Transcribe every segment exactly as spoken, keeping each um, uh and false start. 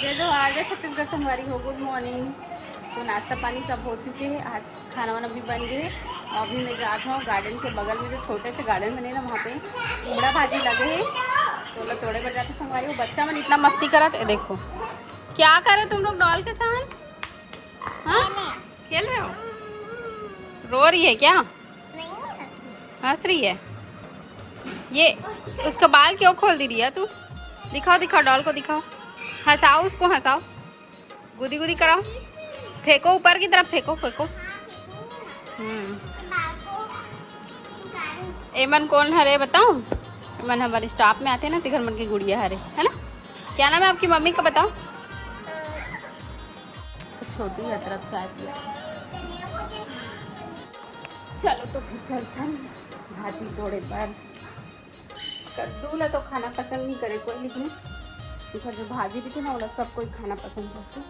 जय जोहार, जय छत्तीसगढ़ संगवारी हो, गुड मॉर्निंग। तो नाश्ता पानी सब हो चुके हे, आज खाना वाना भी बन गे हे। अभी मैं जात हूँ गार्डन के बगल में, जो छोटे से गार्डन बने ना, वहाँ पे कुमड़ा भाजी लगे हे, तो ओला तोड़े बर जात हूँ संगवारी हो। बच्चा मन इतना मस्ती करत हे, देखो क्या करे तुम लोग डॉल के साथ, हाँ? खेल रहे हो? रो रही है क्या? नहीं। हंस रही है ये। उसका बाल क्यों खोल दी रिया तू? दिखाओ, दिखाओ, डॉल को दिखाओ, हंसाओ उसको, हंसाओ, गुदी गुदी कराओ, फेंको ऊपर की तरफ, फेंको, फेंको। हम्म। एमन कौन हरे बताओ? एमन हमारे स्टाफ में आते हैं ना, तिघर मन की गुड़िया हरे, है ना? क्या नाम है आपकी मम्मी का, बताओ? छोटी है तरफ चाय पियो। चलो तो फिर चलथन भाजी तोड़े बर। कद्दू ला तो खाना पसंद नहीं करे कोई, लेकिन एकर जो भाजी रहिथे ना, ओला सब कोई खाना पसंद करथे।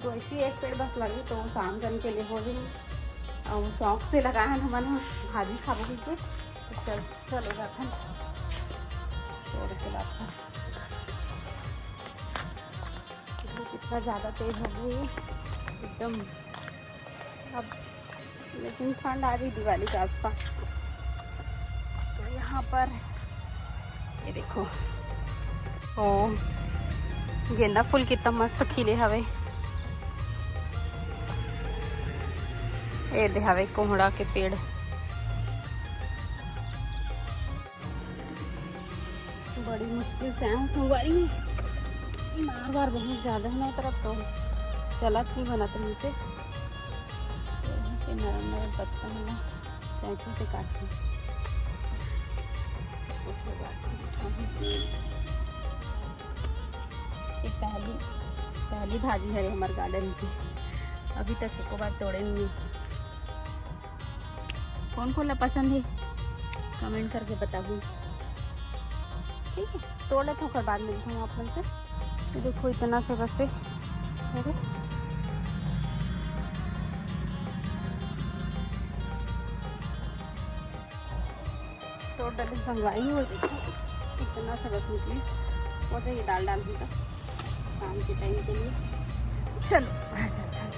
तो ऐसे ही एक पेड़ बस लगे, तो शाम जन के लिए हो जाए। और शौक से लगाए हैं हमन ह भाजी खाबो कहिके। तो चल, चलो जाथन तोड़ के लाथन। कितना ज़्यादा तेज हो गई एकदम। अब लेकिन ठंड आ रही दिवाली के आसपास। तो यहाँ पर ये देखो, ओ गेंदा फूल कितना मस्त खिले हवे। ये दे हवे कोहड़ा के पेड़। बड़ी मुश्किल से आए हूँ संगवारी में। मार बार बहुत ज्यादा है ना तरफ, तो चलत नहीं बनत रही से। तो यहाँ पे नरम नरम पत्ता है ना, कैंची से काट के। ये पहली, पहली भाजी हरे हमारे गार्डन की, अभी तक एको बार तोड़े नहीं। कौन कौन ला पसंद है, कमेंट करके बताहू। ठीक है, तोड़ लेते हैं, ओकर बाद मिलते हैं आप मन से। ये देखो, इतना सा बस है। अरे, तोड़ डाले संगवारी हो, देखो, इतना सा बस निकली। हो जाइए दाल डाल दी तो शाम के टाइम के लिए। चलो, घर चलते हैं।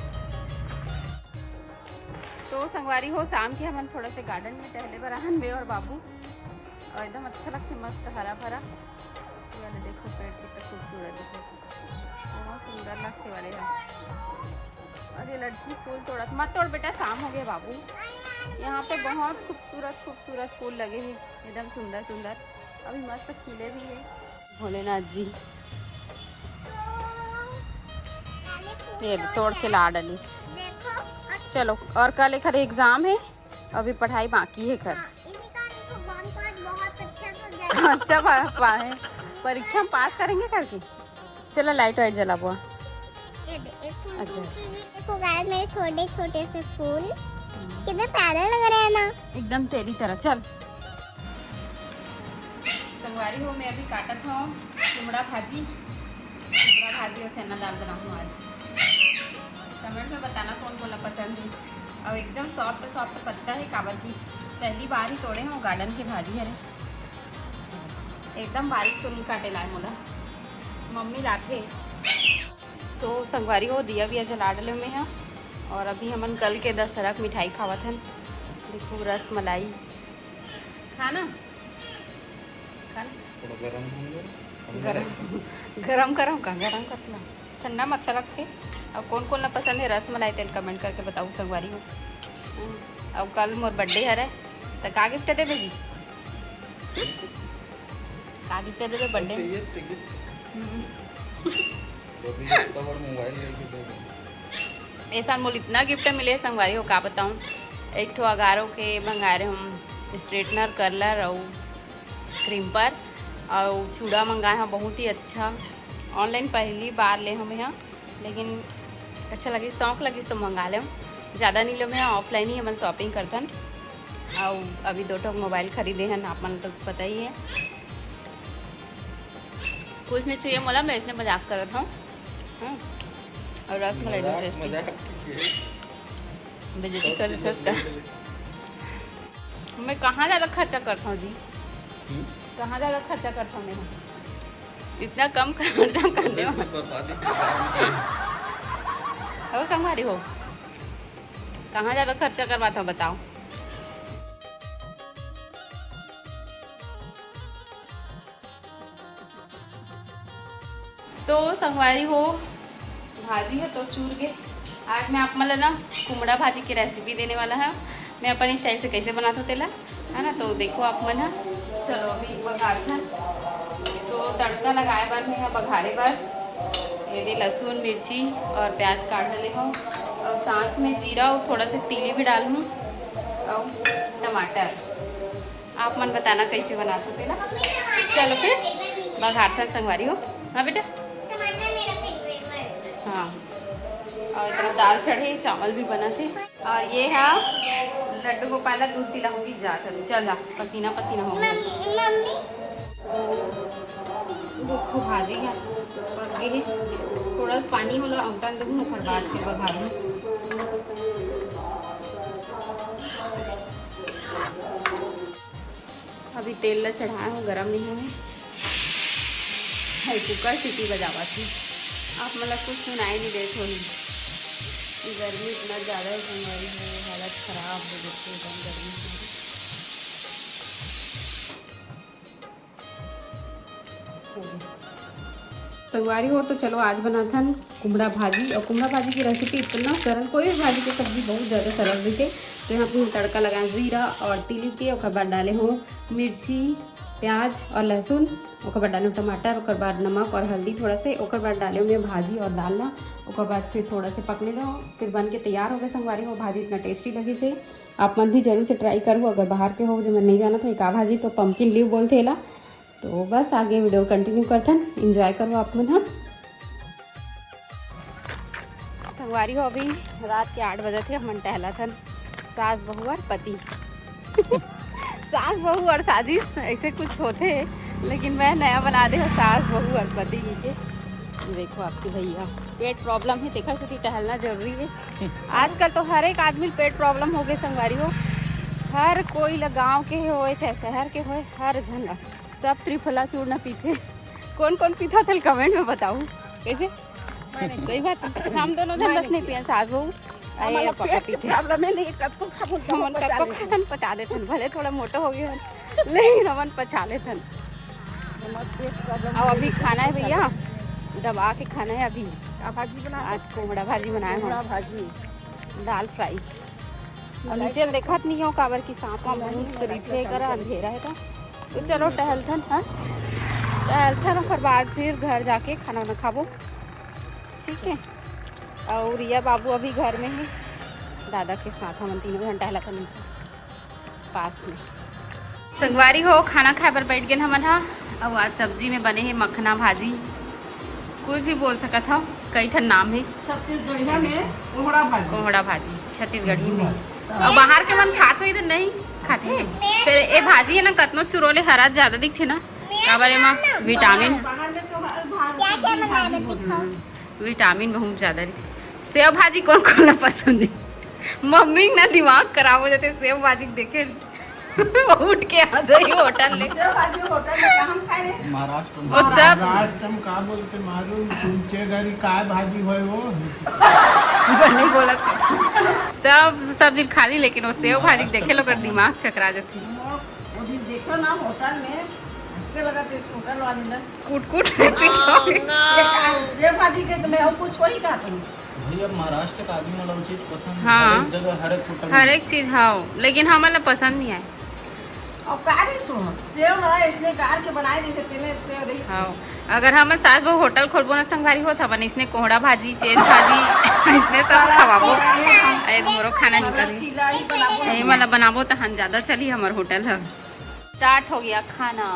तो संगवारी हो, शाम के हमन थोड़ा से गार्डन में टहले बर आहन, मैं और बाबू, और एकदम अच्छा लगथे, मस्त हरा भरा। ये वाले देखो, पेड़ कितना खूबसूरत दिखत हे, बहुत सुंदर लगथे वाले ह। और ये लड़की फूल तोड़त, मत तोड़ बेटा, शाम हो गया बाबू। यहाँ पे बहुत खूबसूरत खूबसूरत फूल लगे हैं, एकदम सुंदर सुंदर, अभी मस्त खिले भी है। भोलेनाथ जी। ये तोड़ के ला डलिस। चलो, और कल एक एग्जाम है, अभी पढ़ाई बाकी है कर। अच्छा पा, पा है, परीक्षा में पास करेंगे करके। चलो लाइट वाइट जलाबो। अच्छा। देखो गाइस, मेरे छोटे छोटे से फूल कितने प्यारे लग रहे हैं ना, एकदम तेरी तरह। चल संगवारी हो, मैं अभी काटत हूँ कुमड़ा भाजी, कुमड़ा भाजी और चना दाल बनाऊँ आज। कमेंट में बताना कौन कौन ला पसंद है। और एकदम सॉफ्ट सॉफ्ट पत्ता है, काबर की पहली बार ही तोड़े हूँ, गार्डन के भाजी हरे, एकदम बारीक तो नहीं काटे लाए मोला, मम्मी लाथे। तो संगवारी हो, दिया भी जला डले में है। और अभी हमन कल के दशहरा के मिठाई खावत हन। देखो रस मलाई खाना, खाना। थोड़ा गरम होंगे। गरम, गरम करो का, गरम कर ला। ठंडा में अच्छा लगथे। अब कौन कौन ला पसंद है रस मलाई, तेन कमेंट करके बताओ संगवारी हो। अब कल मोर बर्थडे हरे, त का गिफ्ट देबे जी? का गिफ्ट देबे बर्थडे? चाहिए, चाहिए। हम्म। दो तीन हफ्ता भर मोबाइल लेके दे दो। ए साल मोल इतना गिफ्ट मिले संगवारी हो, का बताऊँ। एक ठो अगारो के मंगाए रहे हम स्ट्रेटनर, कर्लर और क्रीम पर, और चूड़ा मंगाए हैं बहुत ही अच्छा। ऑनलाइन पहली बार ले हमें यहाँ, लेकिन अच्छा लगिस, शौक लगिस तो मंगा लेम। ज़्यादा नहीं लेम, यहाँ ऑफलाइन ही हमन शॉपिंग करथन। और अभी दो ठो मोबाइल खरीदे हैं, आप मन तो पता ही है। कुछ नहीं चाहिए मोला, मैं इसने मजाक करत हूँ। हाँ। और रस मलाई मजाक, दे दे। मजाक कीजिए। बेइज्जती कर देते उसका। मैं कहाँ ज़्यादा खर्चा करता हूँ जी? हम्म? कहाँ ज़्यादा खर्चा करता हूँ मैं? इतना कम खर्चा करने वाला। बस, बस, बस, बस। संगवारी हो, कहाँ ज्यादा खर्चा करवात हो बताओ। तो संगवारी हो, भाजी ह तो चूर गे। आज मैं आप मन ला ना कुमड़ा भाजी के रेसिपी देने वाला है, मैं अपन स्टाइल से कैसे बनात हो तेला, है ना। तो देखो आप मन ह, चलो अभी बघारथन। तो तड़का लगाए बर मैं ह बघारे बर ये दे लहसुन, मिर्ची और प्याज काट डले हूँ और साथ में जीरा और थोड़ा सा तीली भी डालहूँ और टमाटर। आप मन बताना कैसे बनात हो तेला। चलो फिर बघारथन संगवारी हो। हाँ बेटा। हाँ, और इतना दाल चढ़े, चावल भी बना थे। और ये है लड्डू गोपाल ला दूध पिलाहूंगी जात हवे। चल जा, पसीना पसीना हो गया। मम्मी। देखो भाजी है, पक गई है। थोड़ा सा पानी होला, अमटन दूध में, ओकर बाद फिर बघारूँ। अभी तेल ला चढ़ाए हो, गरम नहीं होए। हाय, कुकर सीटी बजावत हे। आप मन ला कुछ सुनाई नहीं देत होही। गर्मी इतना ज्यादा है, संगवारी हो, हालत खराब हो जाती है एकदम गर्मी से। संगवारी हो, तो चलो आज बनाथन कुमड़ा भाजी। और कुमड़ा भाजी की रेसिपी इतना सरल, कोई भी भाजी की सब्जी बहुत ज़्यादा सरल रहिथे। तो यहाँ पे तड़का लगाए जीरा और तिली के, ओकर बाद डाले हो मिर्ची, प्याज और लहसुन, ओकर बाद डाले हो टमाटर, ओकर बाद नमक और हल्दी थोड़ा से, ओकर बाद डाले हो मैं भाजी और दाल ला, ओकर बाद फिर थोड़ा से पकने दो, फिर बन के तैयार हो गए संगवारी हो। भाजी इतना टेस्टी लगी से आप मन भी जरूर से ट्राई करहु। अगर बाहर के हो, जो मन नहीं जानत हो का भाजी, तो पम्पकिन लीफ बोलथे एला। तो बस आगे वीडियो कंटिन्यू करथन, एंजॉय करो आप मन ह। संगवारी हो, अभी रात के आठ बजत हे, हमन टहलत हन, सास बहू और पति। सास बहू और साजिश ऐसे कुछ होथे, लेकिन मैं नया बना दे हो सास बहू और पति जी के। देखो आपके भैया पेट प्रॉब्लम है, तेकर सेती टहलना जरूरी है। आजकल तो हर एक आदमी पेट प्रॉब्लम हो गए संगवारी हो, हर कोई ला, गांव के होए चाहे शहर के होए, हर झन ला। सब त्रिफला चूर्ण पीथे। कौन कौन पीथा थे कमेंट में बताऊ। कैसे? सही बात है। हम दोनों जन बस नहीं पियन, सास बहू। अरे पापा पीथे। प्रॉब्लम है नहीं, कतको खाबो हमन कतको खाथन, पचा लेथन, भले थोड़ा मोटा हो गए हन, लेकिन हमन पचा लेथन। अब अभी खाना है भैया, दबा के खाना है अभी। का भाजी बना? आज कोहड़ा भाजी बनाए हैं। कोहड़ा भाजी, दाल फ्राई। और नीचे में देखत नहीं हो, काबर की सांपा बहुत करीब है, करा अंधेरा है तो। तो चलो टहलथन, हाँ, टहलथन, ओकर बाद फिर घर जाके खाना वाना खाबो, ठीक है। और रिया बाबू अभी घर में है, दादा के साथ हमन तीनों जन टहलथन नीचे पास में। संगवारी हो, खाना खाए बर बैठ गए हमन हा। अब आज सब्जी में बने है मखना भाजी, कुछ भी बोल सकत हो, कई ठन नाम है। छत्तीसगढ़िया में कोहड़ा भाजी। कोहड़ा भाजी छत्तीसगढ़ी में। और बाहर के मन खात होही तो नहीं खाथे। फिर ए भाजी है ना, कतनो चुरोले हरा ज्यादा दिखथे ना, काबर एमा विटामिन, बाहर में तो हर भाजी, क्या क्या बनाए भाजी में होथे। दिखाओ? हम्म, विटामिन बहुत ज्यादा रही। सेव भाजी कौन कौन ला पसंद है? मम्मी ना दिमाग खराब हो जाते सेव भाजी देखे। उठ के आ जाई होटल ले। सेव भाजी होटल में कहाँ खाए रे? महाराष्ट्र में। वो सब महाराष्ट्र में का बोलते मालूम? तुमचे घरी काय भाजी होय वो? वो नहीं बोलत। सब सब दिन खाली, लेकिन वो सेव भाजी देखे लोग दिमाग चकरा जाती। वो दिन देखो ना होटल में, हंसे लगा थे इस होटल वाले ने। कूट कूट। ये सेव भाजी के तो मैं और कुछ वही कहा तुम। भैया, महाराष्ट्र का आदमी वाला वो चीज पसंद है। हाँ। हर एक जगह, हर एक होटल में। हर एक चीज, हाँ, लेकिन हमन ला पसंद नहीं आए। और का रही सुनो, सेव है, इसने गार के बनाए नहीं थे, तेने सेव रही। हाँ, अगर हमन सास बहू होटल खोलबो ना संगवारी हो, त हमन इसने कोहड़ा भाजी, चेन भाजी, इसने सब खवाबो। अरे मोरो खाना निकल गई। चिल्ला ही बनाबो। यही वाला बनाबो त हम ज्यादा चली हमर होटल ह। स्टार्ट हो गया खाना।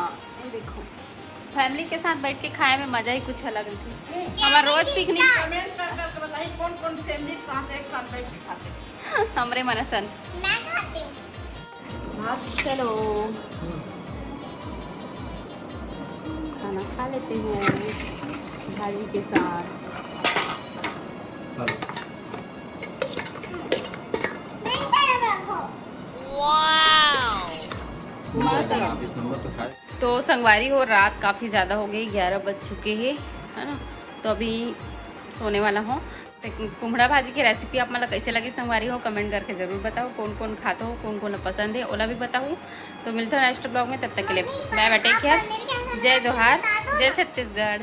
ये देखो, फैमिली के साथ बैठ के खाए में मजा ही कुछ अलग है। हमारा रोज पिकनिक। कमेंट कर कर के बताइए कौन कौन फैमिली के साथ एक साथ बैठ के खाते हैं। हमरे मन असन। मैं खाती हूँ। हाँ, चलो खाना खा लेते हैं भाजी के साथ। नहीं, पहले रखो। तो संगवारी हो, रात काफ़ी ज़्यादा हो गई, ग्यारह बज चुके हैं, है ना। तो अभी सोने वाला हूँ। कुम्हड़ा भाजी के रेसिपी आप मन ला कइसे लगिस संगवारी हो, कमेंट करके जरूर बताओ। कौन कौन खाते हो, कौन कौन ला पसंद है, ओला भी बताओ। तो मिलते हैं नेक्स्ट ब्लॉग में, तब तक के लिए बाय बाय, टेक केयर, जय जोहार, जय छत्तीसगढ़।